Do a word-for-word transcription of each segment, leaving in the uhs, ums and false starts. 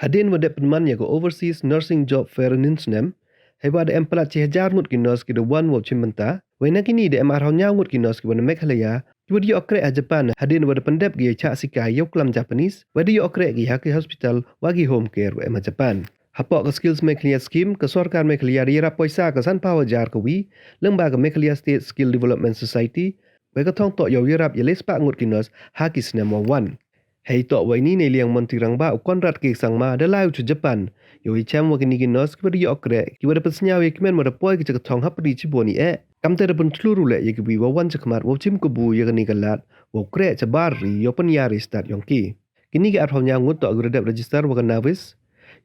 Hadien wa dep pynman ya ka Overseas Nursing Job Fair ynnin snem, heiwa da em palat chi hajar ngut ki nurse ki da wan wow chim bynta, wei na kini da em arphaw ynñiaw ngut ki nurse ki wa na Meghalaya, ki wa da yoh kreh ha Japan, hadien wa da pyndep ki ya chah sikai yow klam Japanese, wei da yoh kreh ki ha ki hospital wa ki home care wa em ha Japan. Hapoh ka Skills Meghalaya Scheme, ka sorkar Meghalaya da yarap poisa ka sanphaw hajar kawi, lyngba ka Meghalaya State Skill Development Society, wei ka thong toh yow yarap ya le spah ngut ki nurse ha ki snem wa wan. Hei toh wa ini, neiliang Montri Rangbah u Conrad K Sangma da lai u cha Japan yow i chem wa kini ki nurse ki wa da yoh kreh, ki wa da pynsñiaw ya ki men wa da poi ki cha ka thong hapyrdi chibun i eh. Kamte da pynchlur u leh ya kiwi wa wan chakhmat wow chim kabu ya kani ka lad wow kreh chabar ri yow pynyar i stad yong ki. Kini ki arphaw ynñiaw ngut toh ki wa da dep register wa ka NAVIS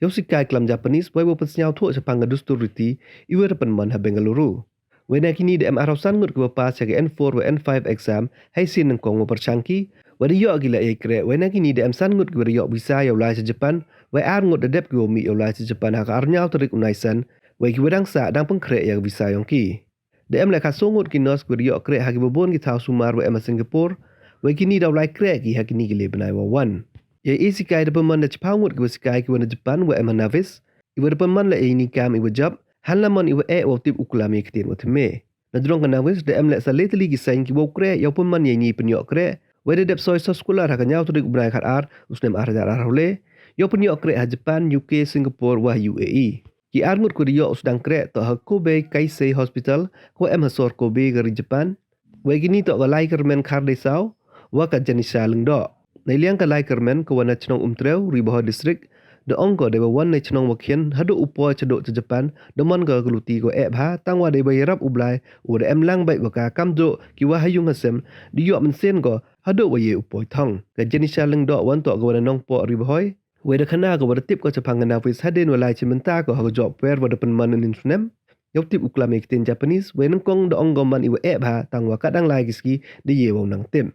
yow sikai klam Japanese, wei wow pynsñiaw thoh chaphang ka dustur riti i wa da pynman ha Bengaluru. Wei na kini da em arphaw san ngut ki wa pass ya ka N four wa N five exam hei sien nyngkong wa pyrshang ki, wei da yoh ki leh ya i kreh. Wei na kini da em san ngut ki wa da yoh visa yow lai cha Japan, wei ar ngut da dep ki wow mih yow lai cha Japan ha ka arphaw ynñiaw tarik u Naisan, wei ki wa dang sah dang pynkhreh ya ka visa yong ki. Da em leh khatsaw ngut ki nurse ki wa da yoh kreh ha ki wa bun ki thaw sumar wa em ha Singapore, wei kini daw lai kreh ki ha kini ki le bnai wa wan. Ya i sikai da pynman da chiphaw ngut ki wa sikai ki wa na Japan wa em ha NAVIS, i wa da pynman leh ya ini i kam i wa jop, hanla man i wa eh wow tip u klam ya i ktien wa thymme. Na jrong ka NAVIS da em leh sa le tylli ki seng ki wow kreh yow pynman ya ini i pynyoh kreh, wei da dep soi sa scholar ha ka ynñiaw tarik u bnai khatar u snem arhajar arphaw le yow pynyoh kreh ha Japan, U K, Singapore wa U A E. Ki ar ngut ki wa da yoh u sdang kreh toh ha Kobe Keisei Hospital ka wa em ha sor Kobe ka ri Japan, wei kini toh ka Laikyrmen Khardesaw wa ka Janisha Lyngdoh. Neiliang ka Laikyrmen ka wa na chnong Umtrew, Ri Bhoi District, da ong ko dei wa wan na chnong wa khian haduh u poi chaduh cha Japan, da man ka ka luti ka wa eh bha, tang wa dei wa yarap u Blai u wa da em lang beit wa ka, kamjooh ki wa ha yung ha sem da yoh mynsiem ko haduh wa ye u poi thong. Ka Janisha Lyngdoh wan toh ka wa na Nongpoh, Ri Bhoi, wei da khana ka wa da tip ko chaphang ka NAVIS hadien wa lai chim bynta ko ha ka job fair wa da pynman ynnin snem yow tip u klam ya i ktien Japanese, wei nyngkong da ong ko man i wa eh bha, tang wa ka dang lai ki ski da ye wow nang tip.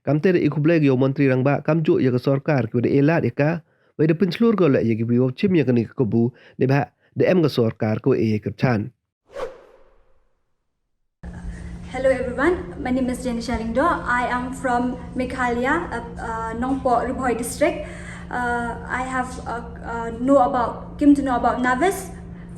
Kamte da i khublei ki yow Montri Rangbah kamjooh ya ka sorkar ki wa da e lad ya ka, wei da pynchlur ko leh ya kiwi wow chim ya kani ka kabu, neibhah da em ka sorkar ka wa e ya i kyrchan. Hello everyone, my name is Janisha Lyngdoh. I am from Meghalaya, uh, uh, Nongpoh, Ri Bhoi District. Uh, I have uh, uh, know about, came to know about NAVIS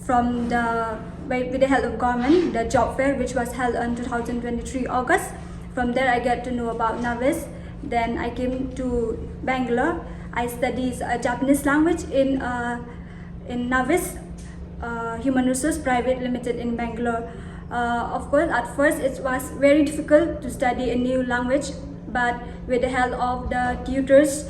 from the, by, with the help of government, the job fair which was held on two thousand twenty-three August. From there I get to know about NAVIS. Then I came to Bangalore. I studies uh, Japanese language in uh, in NAVIS, uh, Human Resource Private Limited in Bangalore. Uh, of course, at first it was very difficult to study a new language, but with the help of the tutors,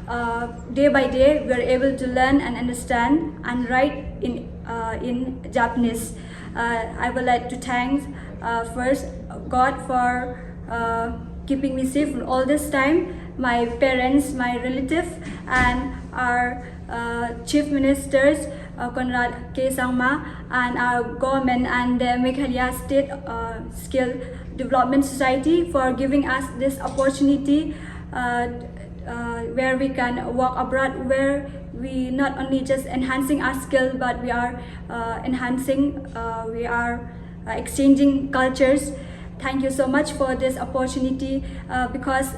uh, day by day we are able to learn and understand and write in uh, in Japanese. Uh, I would like to thank uh, first God for uh, keeping me safe all this time, my parents, my relative, and our uh, chief ministers, uh, Conrad K Sangma, and our government and the Meghalaya State uh, Skill Development Society for giving us this opportunity uh, uh, where we can work abroad, where we not only just enhancing our skill, but we are uh, enhancing, uh, we are uh, exchanging cultures. Thank you so much for this opportunity uh, because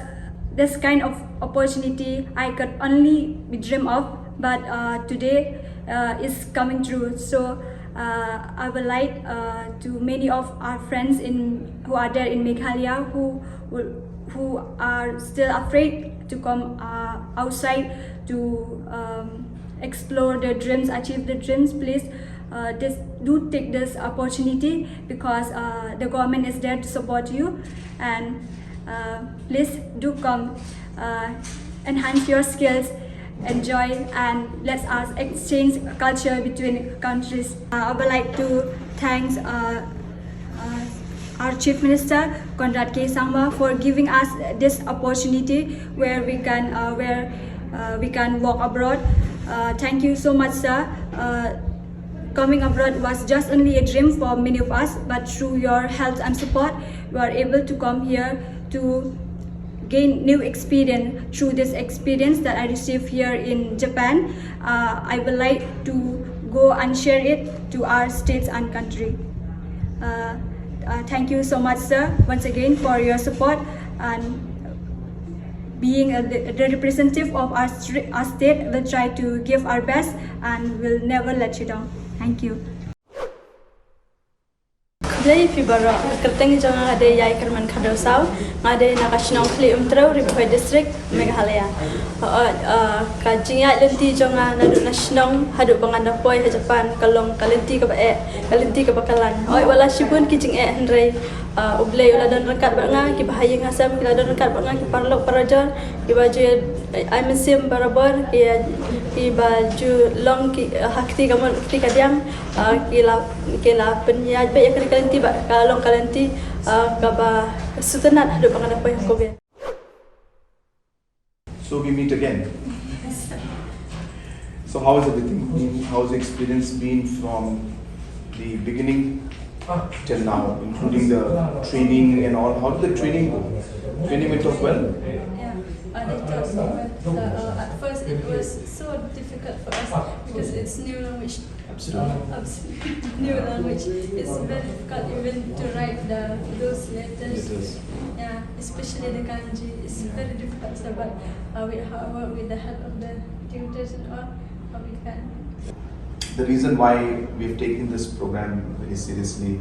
this kind of opportunity I could only be dream of, but uh, today uh, is coming true. So uh, I would like uh, to many of our friends in who are there in Meghalaya who will, who are still afraid to come uh, outside to um, explore their dreams, achieve their dreams, please uh, this, do take this opportunity because uh, the government is there to support you, and uh, please do come, uh, enhance your skills, enjoy, and let us exchange culture between countries. Uh, I would like to thanks uh, uh, our Chief Minister Conrad K Sangma for giving us this opportunity where we can uh, where uh, we can work abroad. Uh, thank you so much, sir. Uh, coming abroad was just only a dream for many of us, but through your help and support, we are able to come here to gain new experience. Through this experience that I received here in Japan, uh, I would like to go and share it to our states and country. Uh, uh, thank you so much, sir, once again for your support, and Being a, the representative of our, stri- our state, we'll try to give our best and we'll never let you down. Thank you. Khublei phi baroh. Kyrteng jong nga dei Yai Kyrmen Khardew Saw. Nga dei na ka shnong Khlieh Umtrew, Ri Bhoi District, Meghalaya. Hooid, uh, ka jingïaid lynti jong nga naduh na shnong haduh ba ngan da poi ha Japan ka long ka lynti kaba eh, ka lynti kaba khlaiñ. Hooid, wat la shibun ki jingeh hynrei, uh, U Blei u la don ryngkat bad nga, ki bahaïing hasem ki la don ryngkat bad nga, ki paralok parajor, ki ba ju ai mynsiem barabor, ki, ki ba ju long ki, uh, ha kti ka mut kti ka diang, uh, ki la, ki la pynïaid beit ïa kane ka lynti bad ka long ka lynti, uh, kaba sngewtynnat haduh ba ngan da poi ha kawei. So we meet again. So how has everything been? How's the experience been from the beginning till now, including the training and all? How did the training go? Training went off well? Yeah, uh, it was, uh, uh, at first it was so difficult for us because it's new language. Absolutely. Absolutely. New language. It's very difficult even to write the, those letters. Letters. Yeah, especially the kanji. It's very difficult. So, but, uh, with hard work, with the help of the tutors and all, uh, we can. The reason why we've taken this program very seriously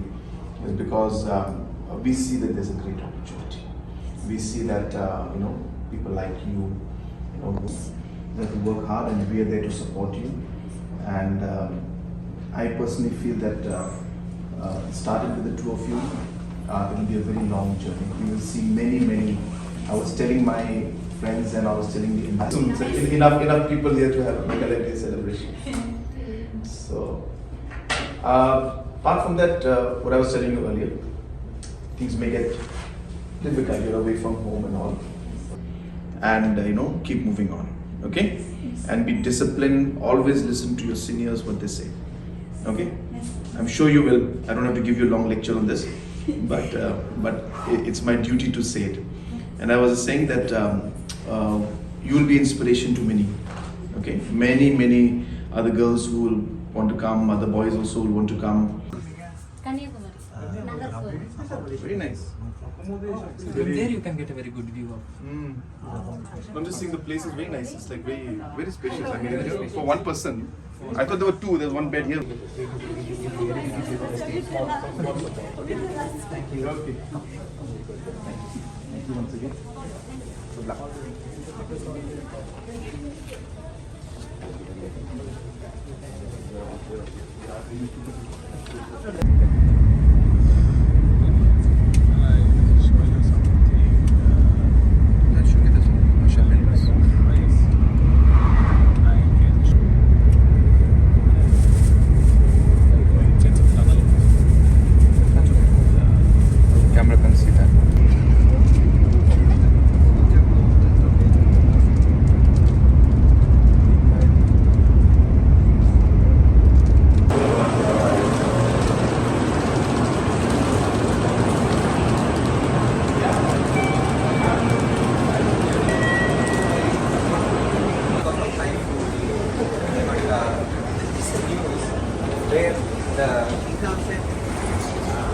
is because, um, we see that there's a great opportunity. We see that, uh, you know, people like you, you know, you have to work hard, and we are there to support you. And, um, I personally feel that, uh, uh, it started with the two of you. Uh, it will be a very long journey. We will see many, many. I was telling my friends and I was telling the ambassadors, enough, enough people here to have a Meghalaya Day celebration. So, uh, apart from that, uh, what I was telling you earlier, things may get difficult, you're away from home and all. And, uh, you know, keep moving on, okay? And be disciplined, always listen to your seniors, what they say, okay? I'm sure you will. I don't have to give you a long lecture on this, but, uh, but i- it's my duty to say it. And I was saying that, um, uh, you will be inspiration to many, okay? Many, many other girls who will want to come, other boys also will want to come. Kanyakumari, Nagarkul. Very nice. From there you can get a very good view of. Mm. I'm just seeing the place is very nice. It's like very, very spacious. I mean, for one person, I thought there were two. There's one bed here. Thank you. Okay. Thank you once again. Good luck. Camera can see that. Where the income tax, uh,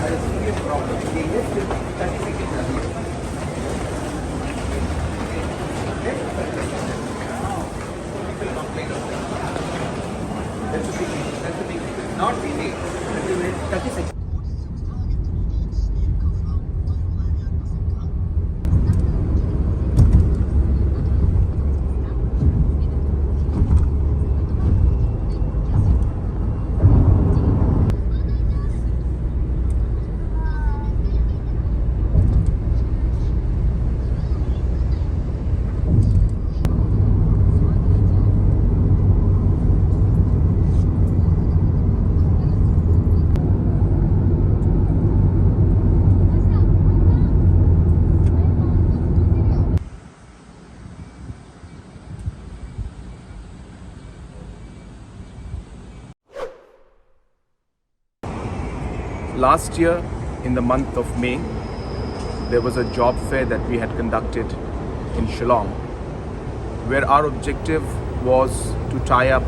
there is a problem. They left it thirty seconds earlier. Okay? People complain of that. That's a big issue. That's a big issue. Not delay. Thirty seconds. Last year, in the month of May, there was a job fair that we had conducted in Shillong, where our objective was to tie up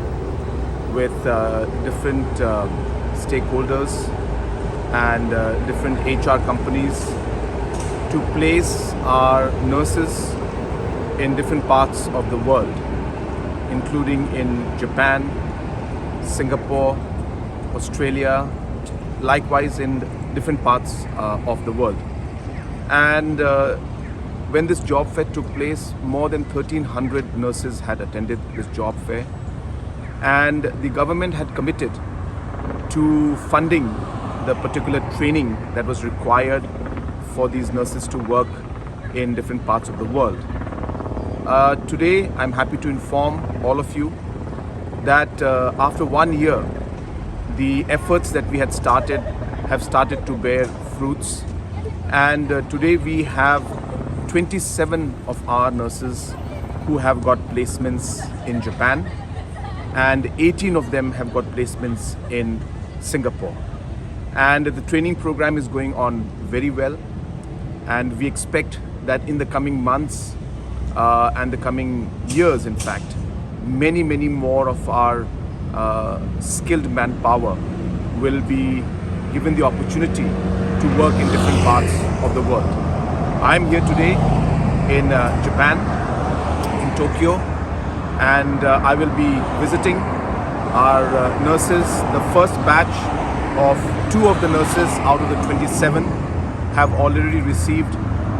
with, uh, different, uh, stakeholders and, uh, different H R companies to place our nurses in different parts of the world, including in Japan, Singapore, Australia, likewise in different parts uh, of the world. And uh, when this job fair took place, more than thirteen hundred nurses had attended this job fair. And the government had committed to funding the particular training that was required for these nurses to work in different parts of the world. Uh, today, I'm happy to inform all of you that uh, after one year, the efforts that we had started have started to bear fruits. And uh, today, we have twenty-seven of our nurses who have got placements in Japan, and eighteen of them have got placements in Singapore. And the training program is going on very well, and we expect that in the coming months uh, and the coming years, in fact, many, many more of our uh, skilled manpower will be given the opportunity to work in different parts of the world. I'm here today in uh, Japan, in Tokyo, and uh, I will be visiting our uh, nurses. The first batch of two of the nurses out of the twenty-seven have already received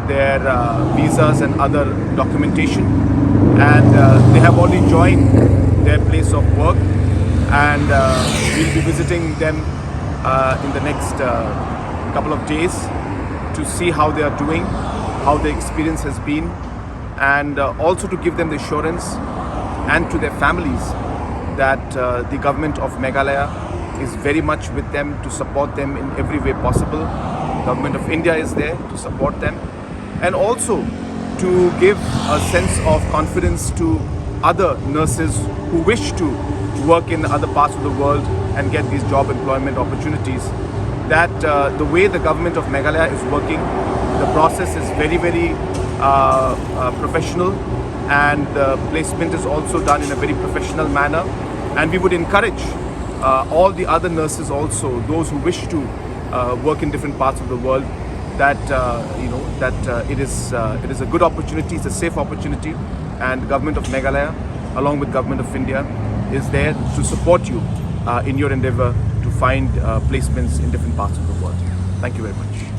their uh, visas and other documentation, and uh, they have already joined their place of work, and uh, we'll be visiting them uh, in the next uh, couple of days to see how they are doing, how the experience has been, and uh, also to give them the assurance and to their families that uh, the government of Meghalaya is very much with them to support them in every way possible. Government of India is there to support them, and also to give a sense of confidence to other nurses who wish to work in other parts of the world and get these job employment opportunities, that uh, the way the government of Meghalaya is working, the process is very, very uh, uh, professional, and the placement is also done in a very professional manner. And we would encourage uh, all the other nurses also, those who wish to uh, work in different parts of the world, that uh, you know that uh, it is uh, it is a good opportunity, it's a safe opportunity, and Government of Meghalaya, along with Government of India, is there to support you uh, in your endeavor to find uh, placements in different parts of the world. Thank you very much.